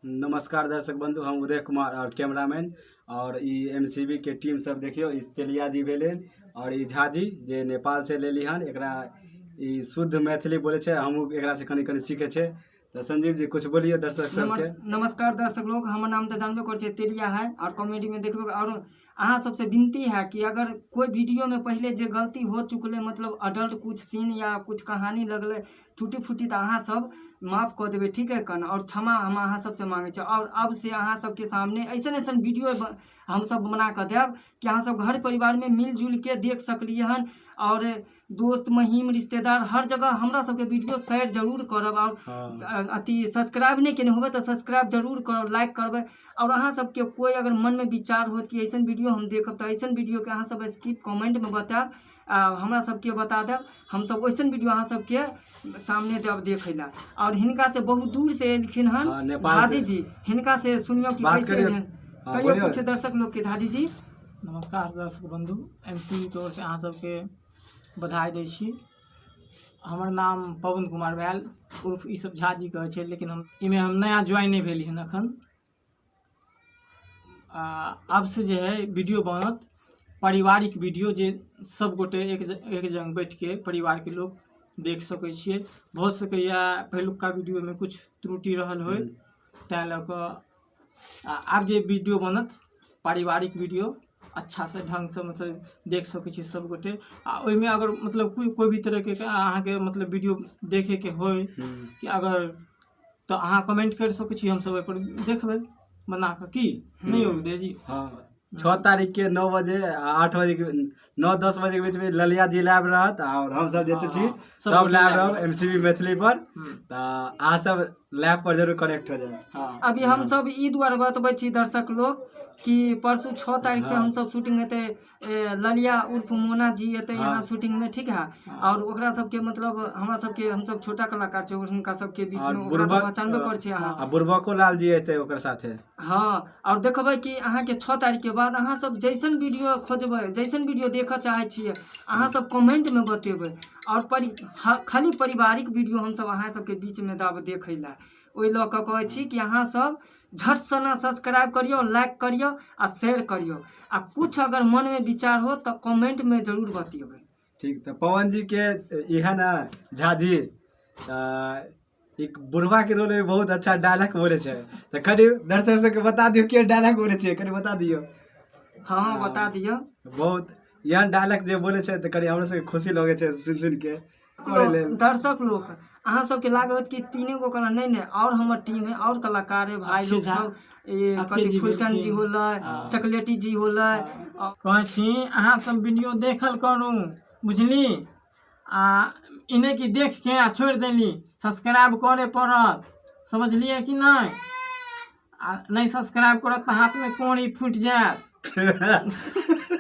नमस्कार दर्शक बंधु, हम उदय कुमार और कैमरामैन और ई एमसीबी के टीम सब देखियो, ई तेलिया जी भेलै और ई झा जी जे नेपाल से लेली हन। एकरा ई शुद्ध मैथिली बोलै छै, हमहूँ एकरा से कनि कनि सीखै छै। तऽ संजीव जी कुछ बोलिए दर्शक सबके। नमस्कार दर्शक लोग, हमर नाम तऽ जानबे करै छियै, तेलिया है और कॉमेडी में देखबे। और अहाँ सबसे विनती है कि अगर कोई वीडियो में पहले जे गलती हो चुकले, मतलब अडल्ट कुछ सीन या कुछ कहानी लगले टूटी फूटी, तऽ अहाँ सब माफ कऽ देबै, ठीक है कन? और क्षमा हम अहाँ सबसे मांगै छी। और अब से अहाँ सबके सामने ऐसन ऐसन वीडियो हम सब बना कऽ देब कि अहाँ सब घर परिवारमे मिलजुल के देख सकलियै हन। और दोस्त महीम रिश्तेदार हर जगह हमरा सबके वीडियो शेयर जरूर करब। और अथी सब्सक्राइब नहि केने होबै तऽ सब्सक्राइब जरूर करब, लाइक करबै। और अहाँ सबके कोई अगर मनमे विचार होत कि ऐसन वीडियो हम देखब, तऽ ऐसन वीडियोके अहाँ सब स्किप कमेंटमे बतायब आ हमरा सबके बता देब। हमसब वैसन वीडियो अहाँ सबके सामने देब देखै ला। और हिनका से बहुत दूर से एलखिन हन। नेपाल झाजी से। जी, हिनका से सुनियो कि बात कैसे करियौ। एलियन। हाँ, कहियो बोलियौ। कुछ दर्शक लोग के झाजी जी। नमस्कार दर्शक बंधु, एम सी के ओरसँ अहाँ सबके बधाई दै छी। हमर नाम पवन कुमार भेल, उर्फ ई सब झा जी कहै छै, लेकिन हम एहिमे हम नया ज्वाइन नहि भेली हन एखन। आ आबसँ जे हइ वीडियो बनत पारिवारिक वीडियो, जे सब गोटे एक जगह बैठके परिवारके लोक देख सकै छियै। भऽ सकैए पहिलुका वीडियोमे किछु त्रुटि रहल होइ, तैँ लऽ कऽ आ आब जे वीडियो बनत पारिवारिक वीडियो, अच्छासँ ढङ्गसँ मतलब देख सकै छियै सब गोटे। आ ओहिमे अगर मतलब कोइ कोइ भी तरहके अहाँके मतलब वीडियो देखैके होइ कि अगर, तऽ अहाँ कमेंट करि सकै छी, हमसब ओहिपर देखबै बना कऽ। की नहि यौ उदय जी? हाँ, 6 तारीख के 9 बजे आ 8 बजे के, 9-10 बजे के बीच में ललिया जी लाइव रहत और हम सब जते छी सब सब गोटे लाइव live रहब रहब। एमसीबी मैथिली पर। तऽ अहाँ सब लाइव पर जरूर कनेक्ट हो जाए। अभी हम सब ई दुआरे बतबै छी दर्शक लोग कि परसू 6 तारीख से हम सब शूटिंग हेतै। ललिया उर्फ मोना जी एतै यहाँ शूटिंग में, ठीक है? और ओकरा सबके मतलब हमरा सबके, हमसब छोटा कलाकार छै, हुनका सबके बीच और में ओकरा तऽ बुड़बक पहचानबे करै छै अहाँ। आ बुड़बको लाल जी एतै ओकर साथे। हाँ, और देखबै कि अहाँके 6 तारीख के बाद अहाँ सब जैसन वीडियो खोजबै, जैसन वीडियो देखऽ चाहै छियै, अहाँ सब कमेंटमे बतेबै। और खाली पारिवारिक वीडियो हमसब अहाँ सबके बीचमे देब देखै लए। ओहि लऽ कऽ कहै छी कि अहाँ सब झट सना सब्सक्राइब करियौ, लाइक करियौ आ शेयर करियौ। आ कुछ अगर मनमे विचार हो तऽ कमेंटमे जरूर बतेबै। ठीक, तऽ पवन जी के इहे ने झा जी, तऽ एक बुढ़वा के रोल में बहुत अच्छा डायलॉग बोले छै, तऽ कनि दर्शक सबके बता दियौ के डायलॉग बोले छै, कनि बता दियौ। हँ, बता दियौ। बहुत एहन डायलॉग जे बोले छै तऽ कनि हमरा सबके खुशी लगै छै सुनि सुनि के करे लेल। दर्शक लोक, अहाँ सबके लागत होत कि तीने गो कला, नहि नहि, और हमर टीम है और कलाकार है भाई अक्षय लोग झा- सब, ए, अक्षय कथी जी फूलचंद जी भेलखिन। होलै, चॉकलेटी जी होलै। कहै छी अहाँ सब वीडियो देखल करू, बुझली? आ इने कि देख के आ छोड़ि देली। सब्सक्राइब करे पड़त, समझलियै कि नहि? आ नहि सब्सक्राइब करत तऽ हाथमे कोड़ी फूटि जायत।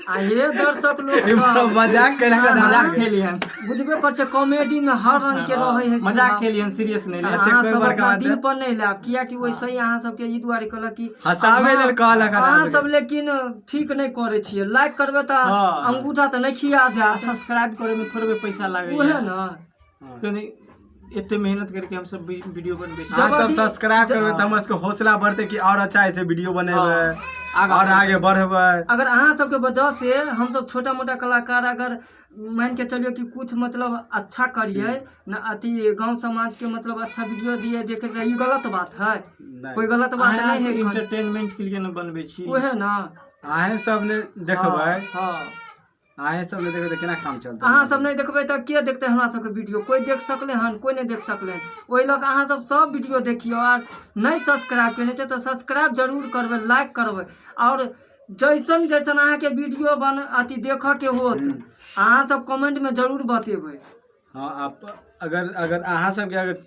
आ हे दर्शक लोग सब, मजाक केलक हन। मजाक केलियन। बुझबे कर छै, कॉमेडी में हर रंग के रहे है। मजाक केलियन, सीरियस नहि ले। अच्छा, अहाँ कोइ सब बड़का अपना बात दिल नहि। पर नहि लायब, कियाकि वैसे ही अहाँ सबके ई दुआरे कहलक कि हँसाबै लेल कहलक हन अहाँ अहाँ सब, लेकिन ठीक नहि करै छियै। लाइक करबै तऽ अंगूठा तऽ नहि खिया जायत। सब्सक्राइब करैमे थोड़बे पैसा लागैए? उहे ने। कनि एते मेहनत करके हम सब वीडियो बनबै छी। अहाँ सब सब्सक्राइब करबै तऽ हमर सबके हौसला बढ़तै कि और अच्छा ऐसे वीडियो बनेबै आगाँ और आगे बढ़बै। अगर अहाँ सबके वजह से हमसब छोटा मोटा कलाकार अगर मान के चलियो कि कुछ मतलब अच्छा करिए न, अथी गांव समाज के मतलब अच्छा वीडियो दिए देखे के, ई गलत बात है? नहि। कोई गलत बात नहीं है। इंटरटेनमेंट के लिए न बनबै छी। उहे ना। अहें सब ने देखबै। अहें सब ने देखबै तऽ केना काम चलतै? अहाँ सब नहि देखबै तऽ के देखतै हमरा सबके वीडियो? कोई देख सकले हन? कोई नहि देख सकले हन। ओहि लऽ कऽ अहाँ सब सब वीडियो देखियौ। आर नहि सब्सक्राइब केने छै तऽ सब्सक्राइब जरूर करबै, लाइक करबै। आओर जैसन जैसन अहाँके वीडियो बन अथी देखऽ के होत, अहाँ सब कमेंटमे जरूर बतेबै। हाँ, आप अगर अगर अहाँ सबके अगर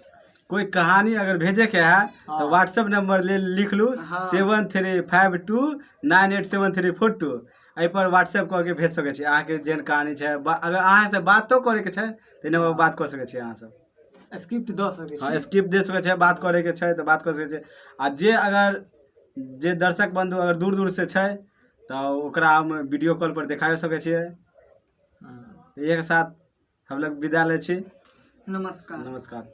कोई कहानी अगर भेजे के है तो व्हाट्सएप नंबर ले लिख लू। 7352987342, एहि पर व्हाट्सएप कऽ के भेज सकै छी अहाँके जेहन कहानी छै। अगर अहाँ से बातो करैके छै तऽ एहि नंबर पर बात कऽ सकै छी अहाँ सब। स्क्रिप्ट दऽ सकै हँ छी। स्क्रिप्ट दे सकै छै, बात करैके छै तऽ बात कऽ सकै छै। आ जे अगर जे दर्शक बन्धु अगर दूर दूर से छै तऽ ओकरा हम वीडियो कॉल पर देखायो सकै छियै। इहे के साथ हम लोग विदा लै छी। नमस्कार। नमस्कार।